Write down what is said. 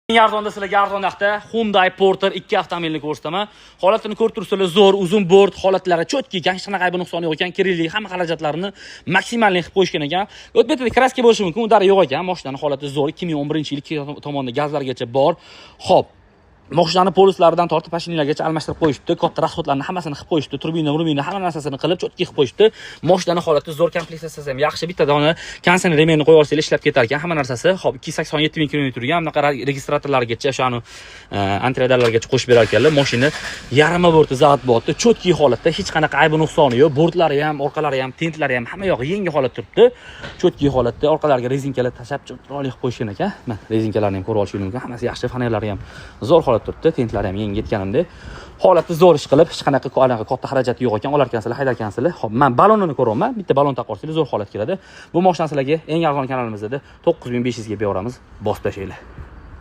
Eng arzonda sizlarga arzon narxda Hyundai Porter 2 avtomobilni ko'rsataman. Holatini ko'rib turibsizlar, zo'r, uzun bort, holatlari чёткий ekan, hech qanaqa aybi nuqsoni yo'q ekan, kerakli hamma xarajatlarini максимальный qilib qo'yishgan ekan. O't betida краска bo'lishi mumkin, удар i yo'q ekan. Mashinani holati zo'r, 2011-yil ikki tomonda gazlargacha bor. Xo'p, moshinani полос laridan tortib подшипник largacha almashtirib qo'yishibdi. Katta расход larni hammasini qilib qo'yishibdi. Turbina, murbina, hamma narsasini qilib, чёткий qilib qo'yishibdi. Moshinani holati zo'r, komplektatsiyasi ham yaxshi. Bitta dona konsern ремень ni qo'yib olsanglar, ishlab ketar ekan hamma narsasi. Xo'p, 287 ming kilometr yurgan, bunaqa registratorlargacha, o'shani antiradarlargacha qo'shib berar ekanlar. Mashina yarmi borti zavod bo'lyapti. Чёткий holatda, hech qanaqa aybi nuqsoni yo'q. Bortlari ham, orqalari ham, tintlari ham, hamma yog'i yangi holat turibdi. Чёткий holatda, orqalariga rezinkalar tashlab, chiroyli qilib qo'yishgan ekan. Mana, rezinkalarni ham ko'rib olishingiz mumkin. Hammasi yaxshi, fanarlari ham zo'r holat turibdi, tintlari ham yangi, aytganimdek. Holati zo'r ish qilib, hech qanaqa anaqa katta xarajati yo'q ekan. Olar ekansizlar, haydar ekansizlar. Xo'p, man balonini ko'ryapman. Bitta balon taqib olsanglar, zo'r holat keladi. Bu mashinani sizlarga eng arzon kanalimizda 9500 ga beramiz. Bosib tashlanglar.